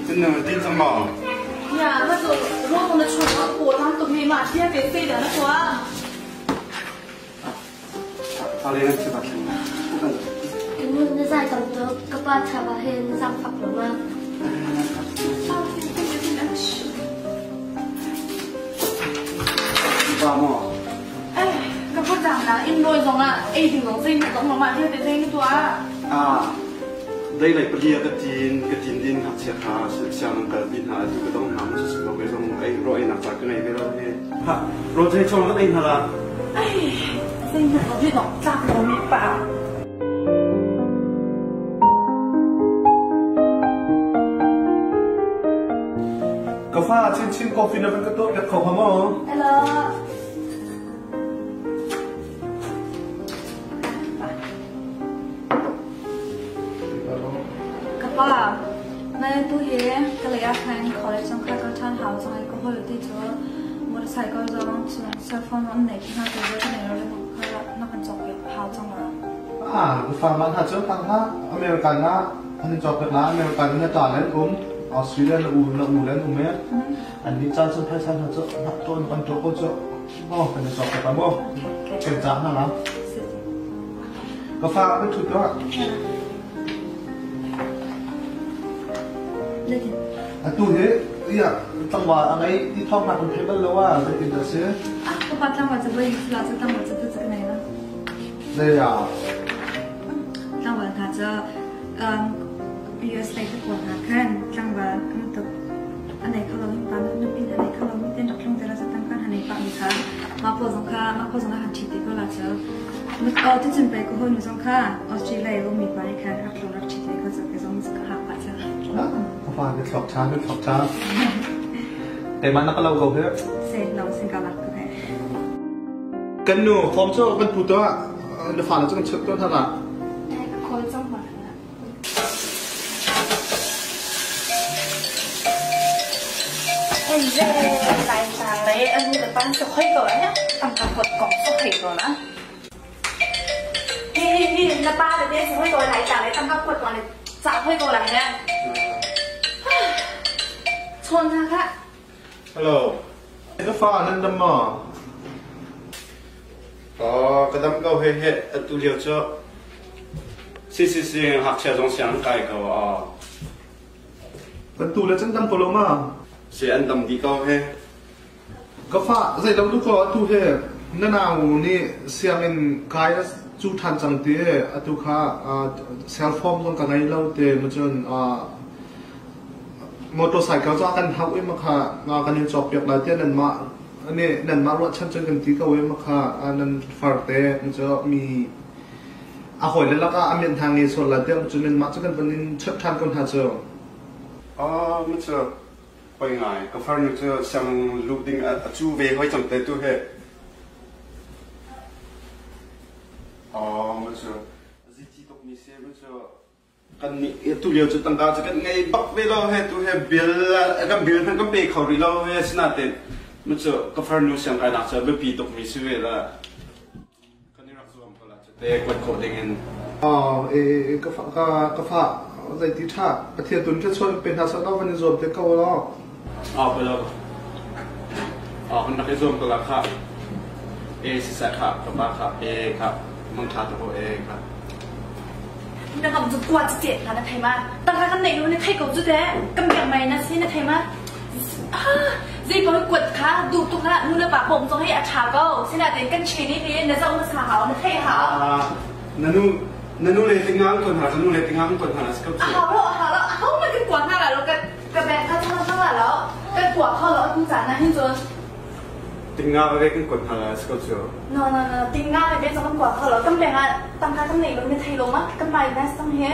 Kan nu tin cang maw? Ya, ma cu ruang na chung ah paw tam tuk mi ma thia te sei dah na tuah. Fale nan si bat Nu na zai tam tuk ka pa thaba he na zang fak lo ma. Pa maw? Eh, ka pu cang na in roi zong ah ei ding zong zei na zong ma thia te sei na tuah. Ah, dei lei pali ah ka tin ka tin din ngakchia kha sianginn kalpi hna atu ka dong hna mu si lo ve zong ei ro ei nak ca ka ngei ve lo he. Ha, ro thei chong kan ei hna la. Ai, zei na ko hi dong tlak lo mi pa. Ka fa chinchin coffee na van ka tuah piak kho hnga maw? Hello. Ka pa, na tu hi kalay ah khan college zong kha kal ṭhan hau zong i ka hawi ti cu motorcycle zong cell phone zong nei hna tu ka nei lo kha na kan cawk piak hau cang la. Ah, ka fa man ha cu tang ha American ah an in cawk piak la American in na ṭa len um Australia na u na u len um e an ni caan cun phaisa hna cu nak tawn kan tuah ko cu oh kan i cawk piak la mu kan cah hna la. Ka fa kan ṭhut tuah. Atu hi ia tlangval a ngei ti thawng hna kan thei bal lo ah zeitin dah si? Ah, ka pa tlangval cu voi sila cu tlangval cu tu cu ka nei lo. Zei ah? Tlangval hna cu US lei ka kawl hna khan tlangval an tuk a nei kho lo mi pa nupi a nei kho lo mi ten rak tlung te la tang kan han nei pa mi kha mah pawl zong kha mah pawl zong a han ṭhit te ko la cu tucun pei ka hawi nu zong kha Australia i ummi pa nih khan rak tlung rak ṭhit ve ko cu ke zong ka hak pah cu. Ka fa na thlok ṭha na thlok ṭha. Keimah na ka lo ko he. Se no sin ka lak ko he. Kan nu form cu kan pu tuah na fa le cu kan chimh tuah hna la. Ka khawl cang ma. Na pa le te hoi ko lai ta le tangka kuat ko le ca hoi ko lai ne chawn hna kha Hello. Na fa nan dam maw? Oh, ka dam ko he he atu lio cu si si si ngakchia zong siang kai ko ah. Kan tu le chan dam ko lo ma? Si an dam dih ko he. Ka fa zei lo tu ko atu he na nau nih sianginn kai cu ṭhan cang ti atu kha cell phone zong ka ngei lo te ma cun motorcycle cu a kan hauh i ma kha kan in cawk piak lai tiah nanmah nih nanmah ruahchan cun kan ti ko i ma kha nan farte cu mi a hawile lakah a mian hna nge sual lai tiah cun nanmah cu kan van in chawnh ṭhan ko hna cu. Ah, ma cu poi ngai ka farnu cu siang luh ding a cu ve hoi cang te tu he. Oh, ma cu zici tuk mi si ma cu kan nih tu lio cu tangka cu kan ngei bak ve lo he tu he bill kan bill hmanh kan pe kho rih lo he sinain mu cu ka farnu siangkainak cu biapi tuk mi si ve la kan i rak zuam ko la cu te kuat khawh ding in. Ka fa ka fa zeiti ṭha Pathian tun ṭha pe hna sah van i zuam te ko lo. Ah ko lo. Ah kan rak i zuam ko la kha. E siseh kha ka pa kha e kha mang ṭha te ko e kha. Na kam cu kua cu te na thei ma tangka kan nei lo na thei ko cu te kan biak mai na si na thei ma zei ko kuat kha duh tuk ha nu le pa bawm zong hi a tha ko sinain kan chain hi na zoh na sa hau na thei hau na nu na nu le tingang kon ha nu le tingang kon ha ko a hau lo a hau lo a hau ma kan kua hna la lo kan ka bank kha chung hang la lo kan kua kho lo tu caan na hin cun Tinga ve kan kuat hna lai si ko cu. No no no tinga ve ve kan kua kho lo kan bank ah tangka kan nei lo na thei lo ma kan mai best tang he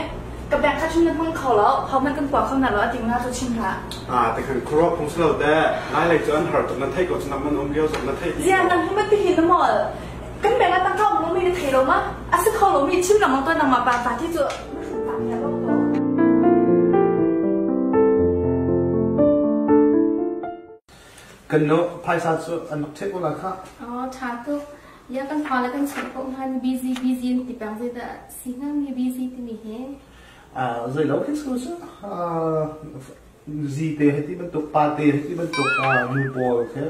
ka bank kha chung na hmang kho lo ho man kan kua kho na lo a tinga cu chim hlah. Ah te khan khuruak phung si lo te lai lei cu an har tuk na thei ko cu nak man um lio zong na thei ti. Zia nang hi ma ti hin na mol kan bank ah tangka um lo mi na thei lo ma a si kho lo mi chim lengmang to nang ma pa pa ti cu pa lo ko. Kan nu phaisa cu an rak ṭheh ko lai khah. Aw ṭha tuk. Ya kan fa le kan chimh ko hna ni busy busy an ti peng zeidah si hnga mi busy timi hi? Zei lo khi cu cu. Zi te hei ti bantuk, pa te hei ti bantuk nu pawl khi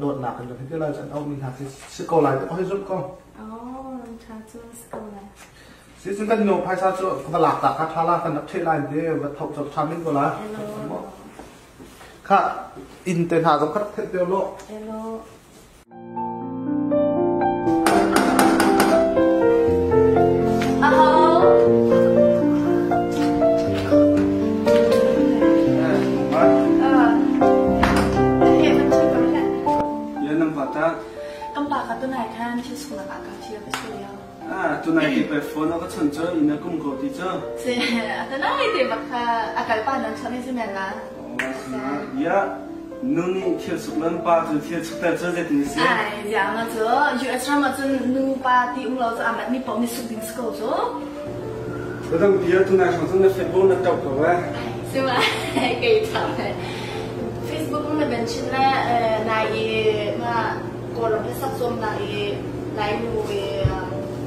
dawtnak in kan ti lai an auhmi hna khi si ko lai ti hoi zumh ko. Oh, ṭha cu si ko lai. Si cun kan nu phaisa cu va lak ta kha ṭha la kan rak ṭheh lai ti va tho cok ṭha min ko la. Kha inn te hna zong kha rak theih te lo. Hello. Aho? Kan pa ka tunai khan thil sungnak ah ka thil ka si lio. Ah, tunai ti pe phone a ka chun cu inn a kum ko ti cu. Si, tunai te bak kha a kal pa nan chon si men la. Ya, nu nih thil suk lan pa cu thil suk ter cu zeitin si? Ai, ziang na cu US ram ah cun nu pa ti um lo cu amat mi paoh nih suk ding si ko cu. Badang bia tunai hrawng cun na Facebook na ṭauh ko eh. Si ma, kei ṭham he. Facebook na ben chin le nai i ma Kawlram le sak zuam na i Lainu i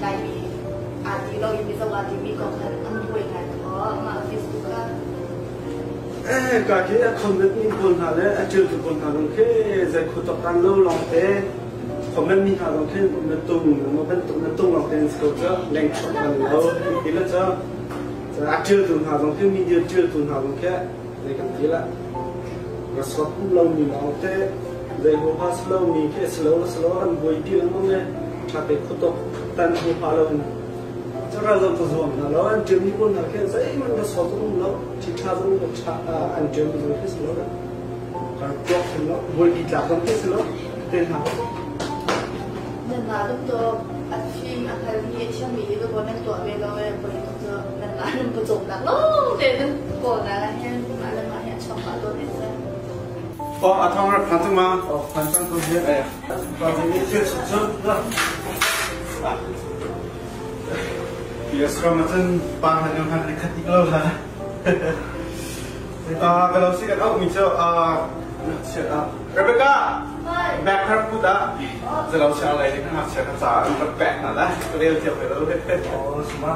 Laimi aa ti lo i Mizo aa timi kong khan an buai ngai ko mah Facebook ah. Eh, ka khi a comment mi pawl hna le a ṭialtu pawl hna zong khi zei khu tawktan lo lawng te comment mi hna zong khi na tung na bantuk na tung lawng te an si ko cu leng chuak ban lo ti la cu a ṭialtu hna zong khi media ṭialtu hna zong khi zei kan ti la na sot lo mi lawng te zei huha si lo mi khi si lo si lo an buaipi lengmang e ṭha te khu tok tan huha lo in Cara zong ka zuam hna lo, an ṭialmi pawl hna khi zeihmanh ka sawt um lo, ṭhiṭha zong ka ṭha an ṭialmi zong khi si lo, ka tuak hrim lo, buaipi tlak zong khi si lo, te hna. Nan na tuk a fim a hngalmi a thiammi hi ka nan tuah ve lo e poi tuk cu nan mah nan pawcawmnak lawng te nan kawlnak ah hin mah le mah hi a chuak pah tawn in seh. Oh, a thong rak phan cang ma? Oh, phan cang ko hi. Pa ni thil cu Yes, ram ahcun pa han yung han khat tik lo la. Ah, kalau si kan auh mi cu ah Rebecca, back her put ah. Zalo sia lai ding ha sia ka ca an rak pek na la. Rel thiam ve lo. Oh, suma.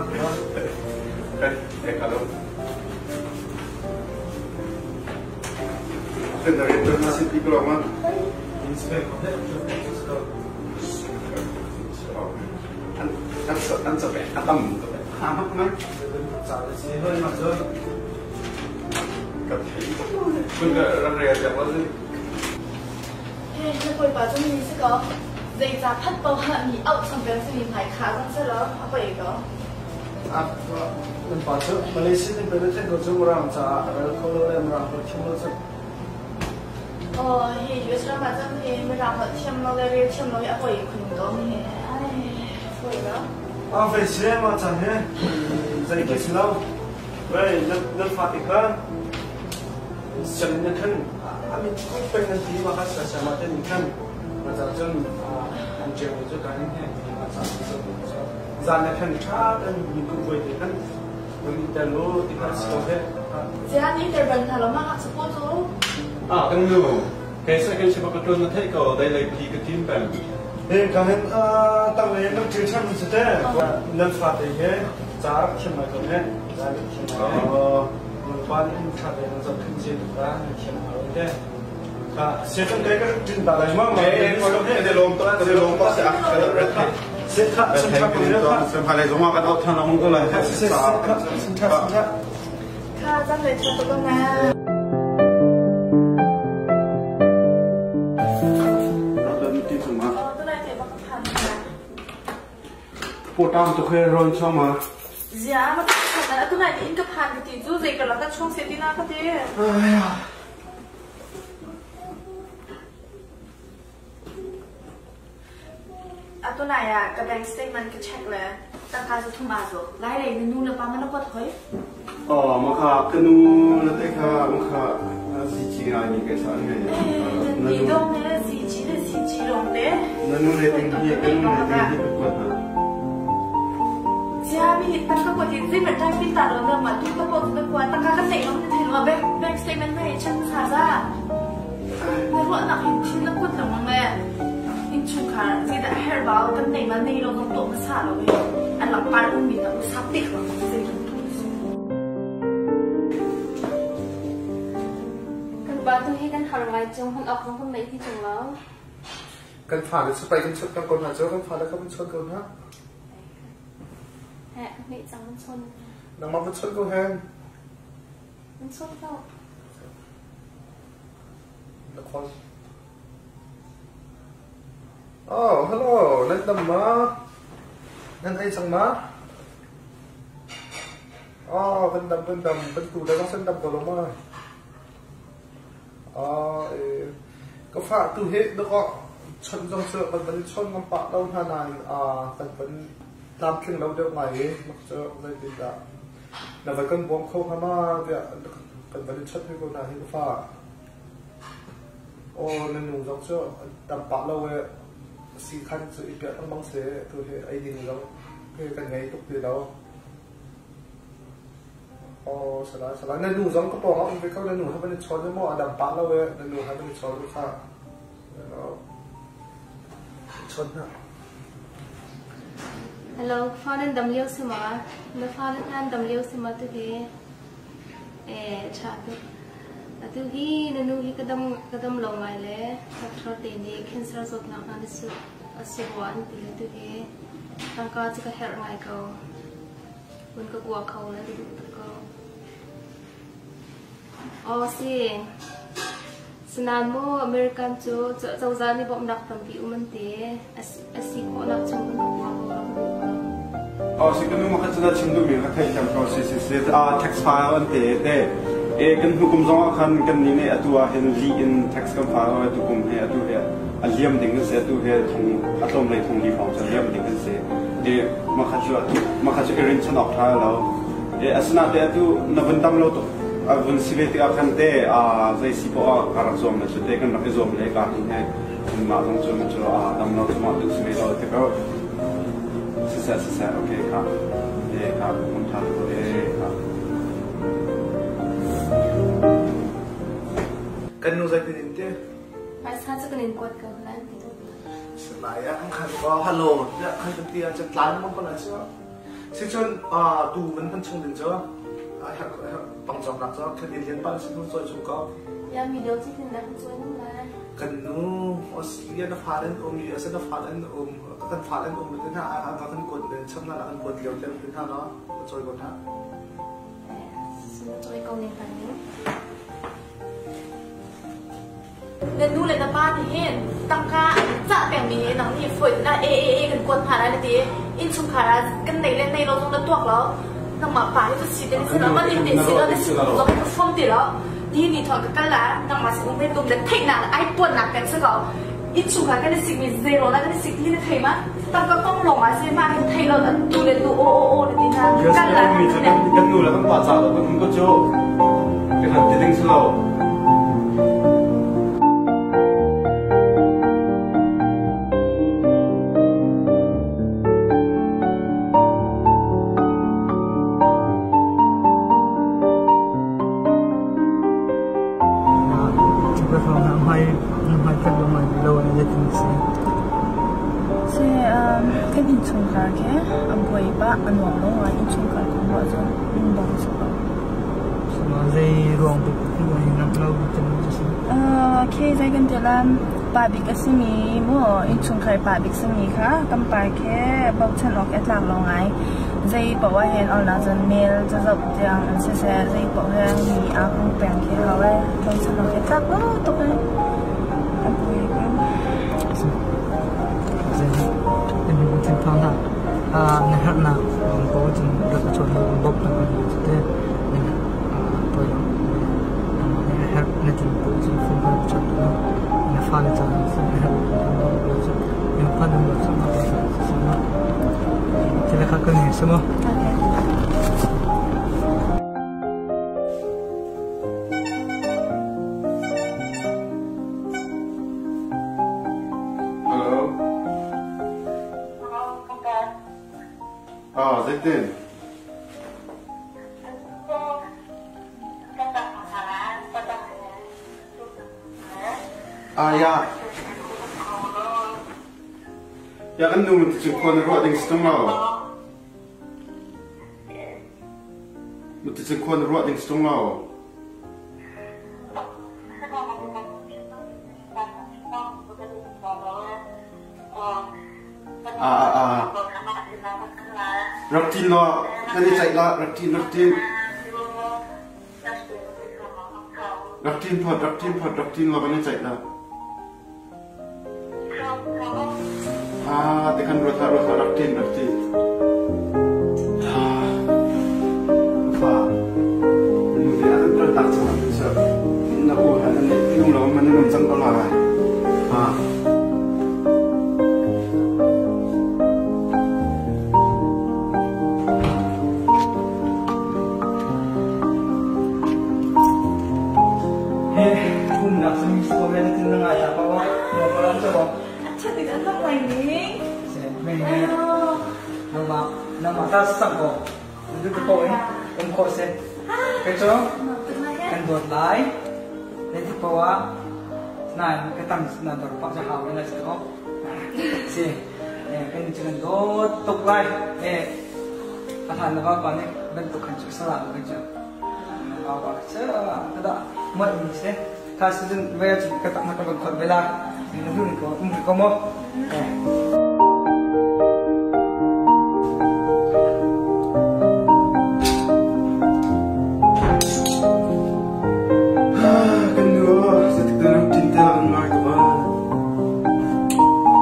Eh, eh kalau. Generator na si ti ko ma. Inspect ko. An ca pek a tam ha mak mai. Ca le si hoi ma cu. Ka thei kun ka rak rel tiang wa si. He na kawipa cu mi si ko. Zeica phat paoh ah mi auh chom peng si mi hmai kha zong si lo a poi ko. Nan pa cu Malaysia in pe na ko cu Mirang caah a rel kho lo le Mirang holh thiam lo cu. Oh, hi US ram ah cun hi Mirang holh thiam lo le rel thiam lo hi a poi khun ko mi hi. Ai, poi lo. A ve si ma chan he zei ke si lo. Wei nan fa te kha siang na khan amin kong peng nan ti ma kha sa sa ma te ni khan ma cha cun an cheu cu ka hin he ma cha cu zan na khan tha kan mi ku voi te khan kan i tel lo ti kha si ko he. Zia ni ter ban hna lo ma hak support cu. Ah, kan nu. Kei sa kan siba ka tuan na theih ko dai lei pi ka tim peng. He ka hin tang le nan thil chan si te nan fa te he ca rak thiam mai ko he ca rak thiam mai nan pa nih hin tha te nan zoh khin ce tu ka nan thiam mai te ka se kan kai ka tin ta lai ma ma Eh, ko lo he de lom to de lom to se ak ka rat se kha sun tha ko kha Sem pha lai zong ah kan out than ang ko lai. Se se kha sun tha sun tha Kha zan le tha to ko na. Oh, tu lai te bak phan na. Potam to khe ron choma. Zia ma ta khat na tu lai in ka phan ka ti cu zei ka la ka chung se ti na ka ti. Atu nai ah ka bank statement ka check le tangka cu thum aa zawt. Lai lei na nu le pa man na kuat hoi. Oh, maka kanu na te kha maka si chi ngai ni ke sa ngai. Nan ti dong ne si chi le si chi long te. Na nu le ting hi kan nu le ting hi ka kuat na. Zia mi hi tangka kuat hi zei man tai pin ta lo na ma tu ta ko tu ta kuat tangka kan nei lo na thei lo bank statement na hi check sa za. Na ruah nak hin thin na kuat lengmang le innchungkhar zeidah herbal kan nei ma nei lo kan tuah hmasa lo i an langpar ummi na usap te kha zei bantuk a si. pa tu hi kan har ngai cung hman awk zong kan nei ti tung lo. Kan fale cu pei kan chawt peng ko hna cu kan fale kha van chawn ko hna. He, ka hmeh cang van chawn. Nangmah van chawn ko hen. Van chawn ko. Na call. Oh, hello, nan dam ma? Nan ei cang ma? Oh, kan dam, kan dam, kan tu le zong san dam ko lo ma? Ah, eh, ka fa tu hi dawkaw chawnh zong cu kan van i chawn ngam pah lo hna nain ah kan van tlamtling lo deuh ngai i mak cu zeitindah na van kan bawm kho hnga ma tiah kan van i chawnh ve ko hna hi ka fa. Aw, na nu zong cu tam pah lo i si khan cu i piah lengmang si tu hi ei ding zong hi kan ngei tuk ti lo. Aw salai salai na nu zong ka pawng ah um ve ko na nu he van i chawn maw a dam pah lo e na nu he van i chawn u kha chawn hna. Hello, fa nan dam lio si ma? Na fa nan han dam lio si ma tu hi? Eh, tha tuk. Atu hi na nu hi ka dam ka dam lo ngai le doctor te nih cancer zawtnak hna na su a si rua an ti le tu hi tangka cu ka herh ngai ko. Hun ka kua kho le ka duh tuk ko. Aw si. Sinain mu American cu cozah nih bawmhnak tampi um an ti. A si khawhnak chung hun ka kua ko la ka duh ko. Aw si ka nu makhat cu na chim duhmi ka theihthiam ko si si si ah tax file an te te e kan hnu kum zong ah khan kan nih nih atu ah hin li in tax kan file atu kum he atu he a liam ding kan si atu he thong a tlawm lei thong li hrawng cu liam ding kan si e makhat cu atu makhat cu i rin chan awk ṭha lo e asinain atu na vun dam lo tuk a vun si ve tikah khan te a zei si poah ah ka rak zuam le cu te kan rak i zuam le ka hin he mah zong cu cu a dam lo cu mah tu si ve lo ti ko siseh siseh okay ka e ka mun ṭha ko e ka Kan nu zeitin in ti? Phaisa cu kan in kuat ko hna an ti tuk. Salai ah kan khan ko hello tiah khan kan ti ah cun tlan mang ko lai cu. Si cun tu man hman chung ding cu pang cawk nak cu khan in lian pa sin hun cawi chung ko. Ya mi deu ci tin dah kan cawi nung lai. Kan nu Australia na fa an um US na fa an um kan fa an um tin ha a kan kuat cham na kan kuat lio tem tin ha no cawi ko hna. Sin cawi ko ne hna ning. Na nu le na pa nih hin tangka an cah pengmi hi nang nih fawi ah e e e kan kuat hna lai na ti. Innchungkhar ah kan nei le nei lo zong na tuak lo. Nangmah pa hi cu si te si lo, mah nih te si lo, na si zong ka fom ti lo. Ti ni thawng ka kal ah nangmah sin um he tum le theihnak ai puannak peng si ko. Innchungkhar kan i sikmi zero na kan i sik ti hi na thei ma? Tangka kong lawng ah si mah hin thei lo tu le tu aw aw aw na ti hna. Kal ah kan nu le kan pa ca lo kan um ko cu. Kan ti ding si lo. Kan innchungkhar khi a buai pah, a nuam lo ngai. Innchungkhar kong ruah cun lungdong a si ko. Zei ruang bik hi ngam lo tin cu si? Khi zei kan ti la, pa bik a simi mu innchungkhar pa bik simi kha kan pa khi bochan awk a tlak lo ngai. Zei poah hin olnak cun mail cazoh tiang an siseh, zei poah he mi aa hung peng khi hau e. Bochan awk hi tlak lo tuk e. A buai ko. Thinphang hlah. Na herhnak ko cun rak ka chawn bawmh na kan cu te poi lo. Na herh na tin po cun phone ka chawn tu na fale caan na herh cu na fa nan lo cu Thil kha kan ngei sama. Hello. Ah, zeitin? Ah, ya. Ya kan nu ti cu khua na ruah ding si tung lo. Ti cu khua na ruah ding si tung lo. Rak ṭin law kan i ceih la rak ṭin rak ṭin. Rak ṭin phot rak ṭin phot rak ṭin law kan i ceih la. Ah, te kan ruat hlah ruat hlah rak ṭin rak ṭin. Fa nu te an kal tak cang ah na u han an lung lo man an um cang ko lai. Ah. He pumnak simi story na tin na ngai ta pa wa no pa lan cho Chat in an ngai ning. Se me nama nama ta sang ko du ko in um kho se ke cho kan dot lai ne ti pa wa nan ka tam nan dor pa ja hau na se ko si kan ni kan dot tuk lai e a than na ba pa ne ban tuk khan chu sala kan chu ba ba che ta da mo ni se ta si jun ve chu ka tak na ka ban khot bela ni na du ni ko um ko mo Kan nu zeitik dah nan ṭin te an ngai ko ah.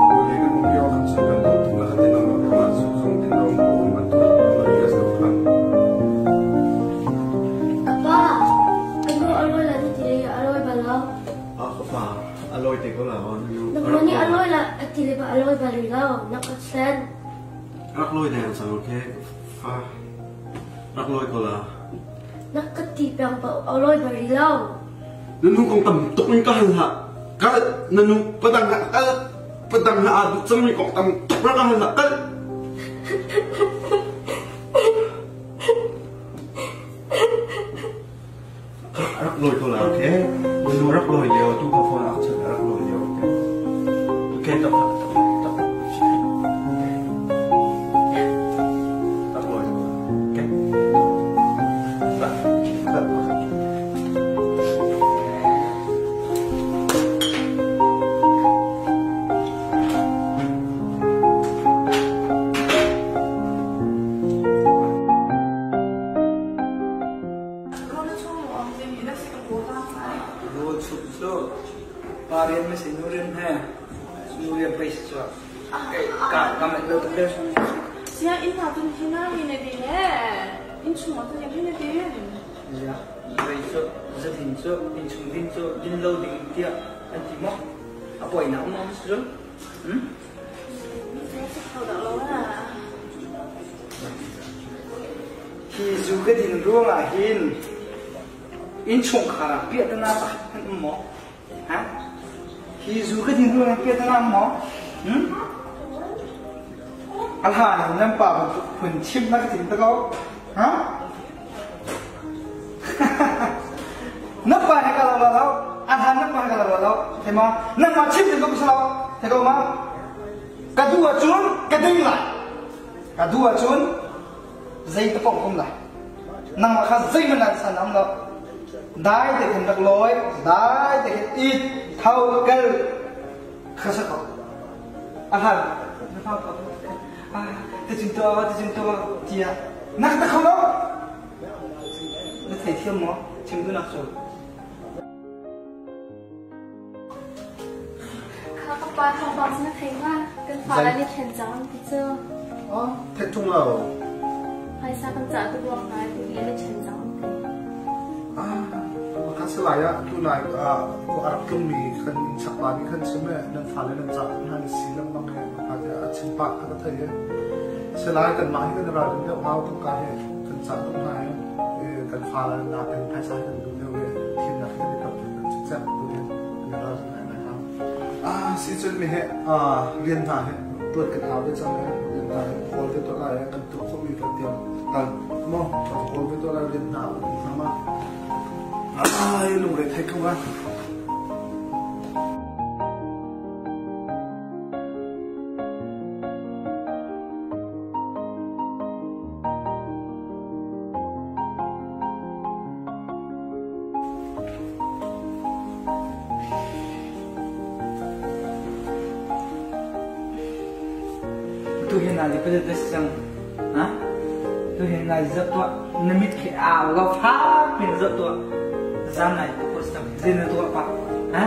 Kawle kan um lio khan cun kan dawt tuk na kan tin lo ah zu zong din lo ko um an tu US lo phan. Ka pa, ka nu a lawi la na ti le a lawi bal lo. Ah ka fa, a lawi te ko la aw na nu. Na nu nih a lawi la a ti le ba a lawi bal rih lo, na ka sen. Rak lawi deng cang okay fa. Rak lawi ko la. Na ka ti peng pa a lawi bal rih lo. Na nu kong tam tuk in ka hal hlah. Kal na nu padang ha kal padang ha aa duh cangmi kong tam tuk rak ka hal hlah kal. Rak lawi ko la okay. Na nu rak lawi lio tu ka phone ak chat rak lawi lio okay. Okay tak tak tak. Rak lawi ko okay. Rak rak Rawl chumh cu pa rian ma si nu rian he nu rian pei si cu ka ka manh lo tuk deuh. Sia inn hna tun hi na hi na di le inn chung ah tun hi na di. Ya, rei cu zatin cu inn chung din cu din lo ding tiah an ti maw? A poi na um am si cu? Hmm? Hi zu ka din ruangah hin innchungkhar ah piahtana pakhat hmanh um maw? Ha? Hi zu ka din ruangah piahtana um maw? Hmm? A hlan in nan pa bantuk phun chim na ka tim ta ko. Ha? Na pa he ka lo la lo. A hlan na pa he ka lo la lo. Thei ma? Nangmah chim ding ko ka si lo. Thei ko ma? Ka duh ahcun ka ding lai. Ka duh ahcun zei te paoh kum lai. Nangmah kha zeihmanh an san am lo. Dai te khin rak lawi, dai te khin it, tho, kal, kha sa ko. A hal, na fa ko. Ah, te cun to, te cun to, tiah. Nak ta kho lo. Na thei thiam maw? Chim duhnak cu. Kha ka pa thawngpang cu na thei ma? Kan fa le nih thlen cang an ti cu. Oh, theih ṭung lo. Phaisa kan cah tuk ruang hna ti hi an i ṭhen cang an ti. Ah, ka si lai ah tu nai ah a rak tlungmi kan chak pa nih khan chim eh nan fale nan cah hna na si lengmang he ka ti a chim pah kha ka thei eh. Selai kan mah hi kan ral deuh hau tuk ka he kan cah tuk hna he kan fale nakin phaisa kan duh deuh he thimnak hi kan i kap kan cem tu he kan ral ngai ngai hau. Ah, si cun mi he rian hna he tuan kan hau ve cang he rian hna he kawl ve tuah lai kan tuah khawhmi kan tiang tal mo kan kawl ve tuah lai rian hna um hna ma ai lungre thei ko ah Tu hi na li pa dat si cang. Ha? Tu hi nai zoh tuah na mit khi au lo fak pin zoh tuah zan nai propose cang zei na tuah pa ha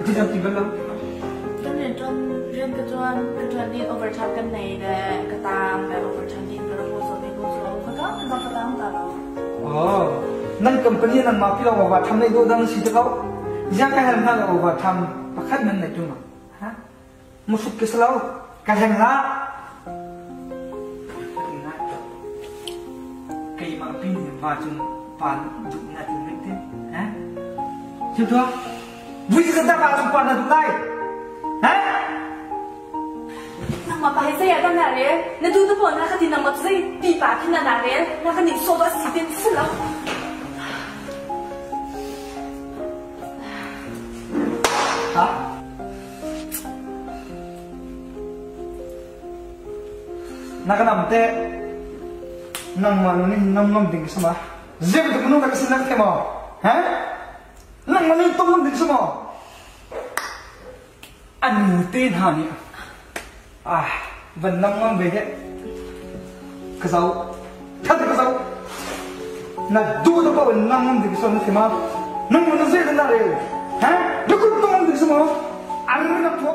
ti cang ti bal lo Kan rian ṭuan rian ka ṭuan ka ṭuan i overtime kan nei le ka tang le overtime din ka rak zo ve ko so ka tang ka ka tang ta lo. Oh, nan company nan ma pi lo overtime nei do dang si te ko. Ziang ka hel hna lo overtime pakhat nan nei tung ha? Musuk ke salo ka heng la. Keimah pin va cun pan duh na ti rih te. Ha? Chim tua. Vui zat dah va cun pan na duh lai. Ha? Nangmah pa hi zei ah dah na rel? Na tu te pawl na ka ti nangmah cu zei pipa khin dah na rel? Na ka nih sawh a si tin si lo. Ha? Na ka nam te nangmah nu nih nam ngam ding sama. Zem tu nu ka sin nak the maw? Ha? Nangmah nih tom ngam ding sama? A nu te hna nih ah van nam ngam ve he ka zo that ka zo na du to ko nam ngam ding som na thima nang mun na ze na rel ha dukut to ngam ding som ar na pho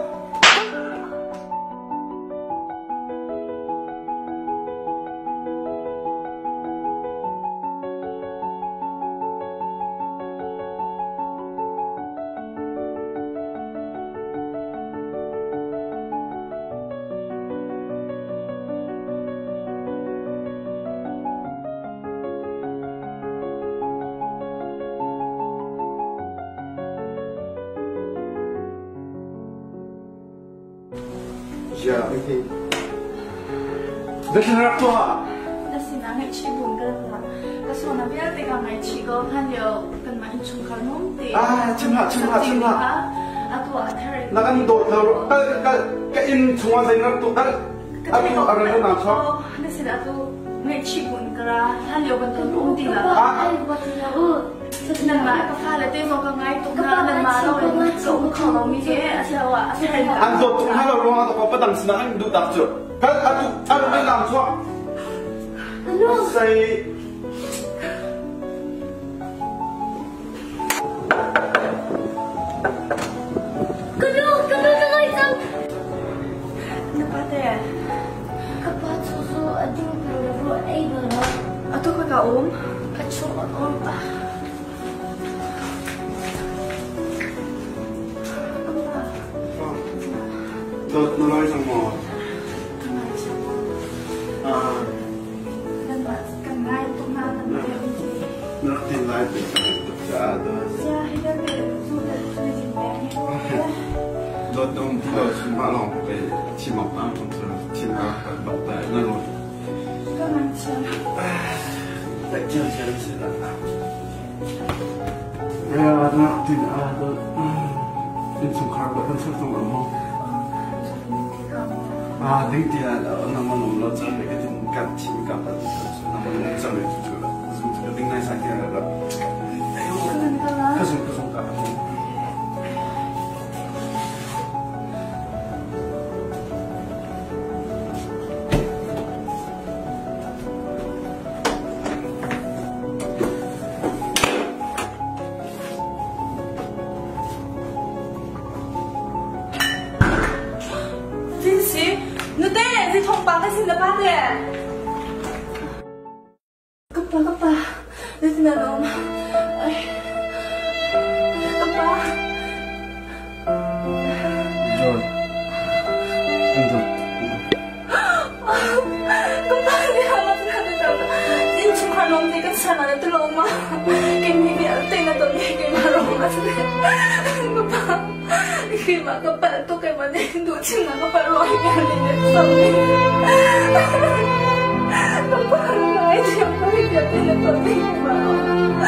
Yeah, okay. Biathlang rak tuah. Na sinah ngaihchih bun ka rak Ka sualnak vialte ka ngaihchih ko hlan lio kanmah innchungkhar nung te. Ah, chim hlah, chim hlah, chim hlah. Atu ah a thar Na kan dawt lo kal kal ka inn chungah zei rak tuah kal atu a ran na chuak. Na sinah tu ngaihchih bun ka ra hlan lio bantuk um ti lo. Nanmah ka fale te zong ka ngai tuk na nanmah lo in ka um kho lo mi he a si lo ah a thar An dawt tuk hna lo ruangah to padang sinah an duh tak cu. Kal atu a ran lang chuak. Sei Ka nu, ka nu ka ngai cang. Na pa te. Ka pa cu zu a ding peng le rawl ei bal lo. Atu ka ka um. A chung a um. Dawt na loi cang maw? Na rak tin lai pe ka tuk caah dawt. Dawt na um ti lo cun mah lawng pe thim awk ang tum cu thim ka rak bak ta na run. Tlaih cio cio si la. Ya na rak tin ah dawt. Innchungkhar dawt kan ser tung maw? Ah ding ti lai lo nang man um lo cang ka tin kan thim ka pa ti nang man um cang cu cu zum cu ding nai sai ti la ka zum ka zum ka Tinsi, nute, zei thawngpang ka sin na pa te? Ka pa, ka pa, zeitin na um? Ai, ka pa. John, kan dawt. Ka pa nih a mak na te Innchungkhar lawng te kan ser na ti lo ma? Keimi vialte na ton hi keimah ruang a si. Ka pa, keimah ka palh tuk keimah nih duh chin na ka palh ruang hi vialte na sam ni. Ka pa, ngai thiam ko hi vialte na ton hi keimah ruang.